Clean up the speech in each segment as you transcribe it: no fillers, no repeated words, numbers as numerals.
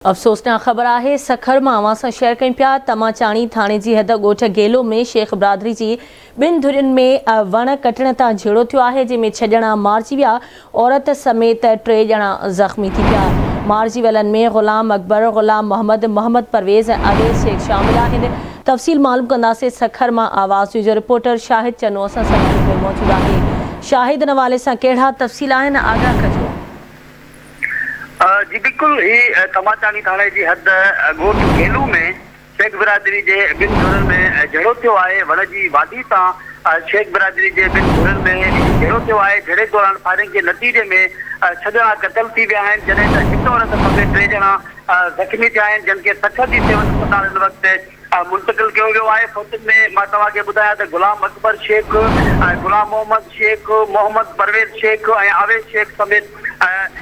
افسوسناڪ خبر آهي سکر مان اوهان سان شيئر ڪيون پيا تماچاڻي ٿاڻي جي حد ڳوٺ گيلو ۾ شيخ برادري جي ٻن ڌرين ۾ وڻ ڪٽڻ تان جهيڙو ٿيو آهي جنهن ۾ ڇهه ڄڻا مارجي ويا عورت سميت ٽي ڄڻا زخمي ٿي پيا مارجي ويلن ۾ غلام اڪبر، غلام محمد، محمد پرويز ۽ اويس شيخ شامل آهن تفصيل معلوم ڪنداسين سکر مان آواز نيوز جو رپورٽر شاهد چنو اسان سان لائيو ۾ موجود آهي شاهد ان حوالي سان ڪهڙا تفصيل آهن آگاهه ڪجو. جي بلڪل هي تماچاڻي ٿاڻي جي حد ڳوٺ گيلو ۾ شيخ برادري جي ٻن ڌرين ۾ جهيڙو ٿيو آهي وڻ جي واڍي تان شيخ برادري جي ٻن ڌرين ۾ هي جهيڙو ٿيو آهي جهيڙي دوران فائرنگ جي نتيجي ۾ ڇهه ڄڻا قتل ٿي ويا آهن جڏهن ته هڪ عورت سميت ٽي ڄڻا زخمي ٿيا آهن جن کي سکر جي سول اسپتال هن وقت منتقل ڪيو ويو آهي فوتين ۾ مان توهان کي ٻڌايان ته غلام اڪبر شيخ، غلام محمد شيخ، محمد پرويز شيخ ۽ آويز شيخ سميت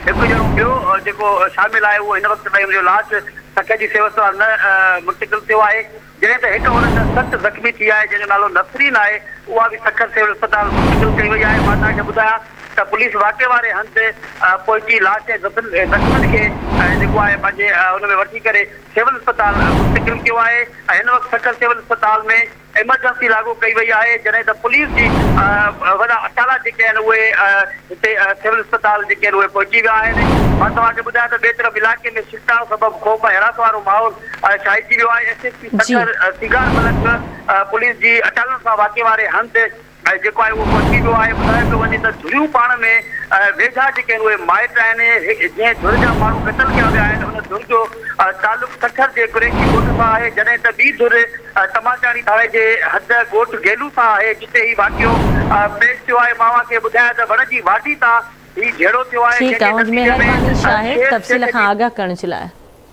هڪ ڄڻو ٻيو جيڪو شامل آهي اهو هن وقت تائين ان جو لاش سکر جي سول اسپتال نه منتقل ٿيو آهي جڏهن ته هڪ عورت سخت زخمي ٿي آهي جنهن جو نالو نسرين آهي اها به سکر سول اسپتال منتقل ڪئي وئي آهي مان توهان کي ٻڌايان ته پوليس واقعي واري هنڌ پهچي لاش ۽ زخمين کي جيڪو آهي پنهنجي ان ۾ وٺي ڪري سول اسپتال منتقل ڪيو آهي ۽ هن وقت سکر سول اسپتال ۾ ايمرجنسي لاڳو ڪئي وئي آهي جڏهن ته پوليس جي وڏا اٽالا جيڪي آهن اهي هتي سول اسپتال جيڪي آهن اهي پهچي ويا آهن مان توهان کي ٻڌايان ته ٻئي طرف علائقي ۾ ڇڪتاڻ سبب خوف ۽ هراس وارو ماحول ڇائجي ويو آهي S S P Sukkur Singar Malik police جي اٽالن سان واقعي واري هنڌ ۽ جيڪو آهي اهو پهچي ويو آهي، ٻڌايو پيو وڃي ته ڌريون پاڻ ۾ ويجها جيڪي آهن اهي مائٽ آهن، جنهن ڌر جا ماڻهو قتل ڪيا ويا آهن ان ڌر جو تعلق سکر جي قريشي ڳوٺ سان آهي، جڏهن ته ٻي ڌر تماچاڻي ٿاڻي جي حد ڳوٺ گيلو سان آهي، جتي هي واقعو پيش ٿيو آهي، مان اوهان کي ٻڌايان ته وڻ جي واڍي تان هي جهيڙو ٿيو آهي، ٺيڪ جنهن آهي جي اوهان جي نتيجي ۾ مهرباني شاهد شير تفصيل شيخ کان جي. آگاهه ڪرڻ جي لاء.